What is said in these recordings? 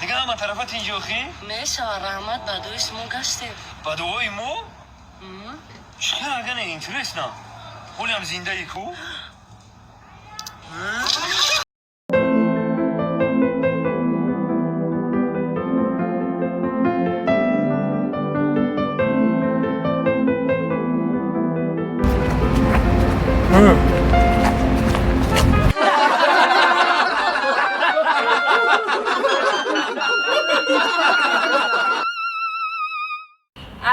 Дига ҳама тарафа тинҷи охӣ? Мешава, раҳмат, ба дуои шумо гаштем. Ба дуои мо? Чӣ хел агане, интересно. Ҳолиам зиндаи ку?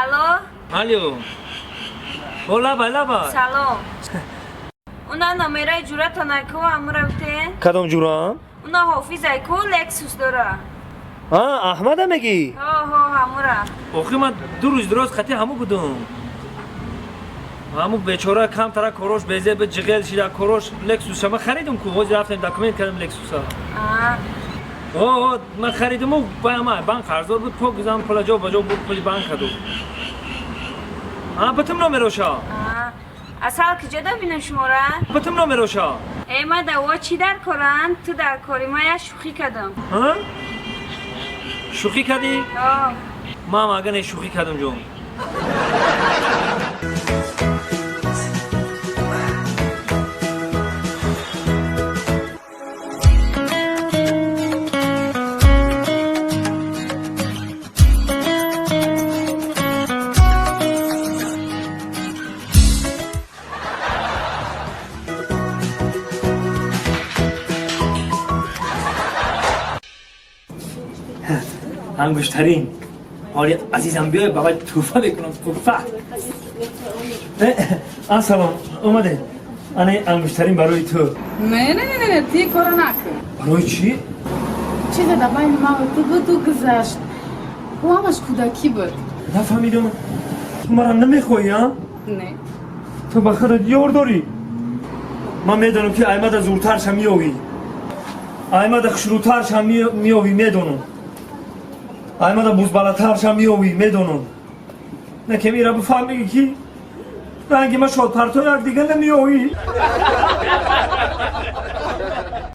Алло. Алло. О, лабай, лабай. Салом. Уна номераи ҷуратонай ку, амура битен. Кадом ҷурам? Уна ҳофизай ку, Лексус дора. А, Аҳмада мегӣ? Ҳо, ҳо, ҳамура. Охи ман 2 рӯз дуроз хати ҳаму будум. Ҳаму бечора камтара корош безе бе ҷиғел шида корош Лексуса ман харидум ку, ҳозир рафтем документ кардем Лексуса. А, О, о, ман харидуму бама банк қарздор буд, пок гузам пула ҷо ба ҷо буд пули банк каду. А, битум номероша. А. Асал киҷо да бинам шумора? Битум номероша. Э, ма даво чӣ дар коранд? Ту дар кори, ма як шӯхӣ кардам. Ҳа? Шӯхӣ кардӣ? Ҳо. Ман агане шӯхӣ кардам ҷон. Ангуштарин. Ҳоли азизам биёй бабай тӯҳфа мекунам, тӯҳфа. Ассалом, омадед. Ана ангуштарин барои ту. Не, не, не, не, ти кора накун. Барои чӣ? Чизе дар байни ман ва ту буду гузашт. Ӯ ҳамаш кӯдакӣ буд. Нафаҳмидам. Ту мара намехоҳӣ, а? Не. Ту ба худат ёр дорӣ. Ман медонам ки аймада зуртарша меёвӣ. Аймада хушрӯтарша меёвӣ, медонам. Аймада бузбалатарша меёвӣ, медонам. Не ки мира бифаҳмӣ ки ранги ма шодпарто якдига намеёвӣ.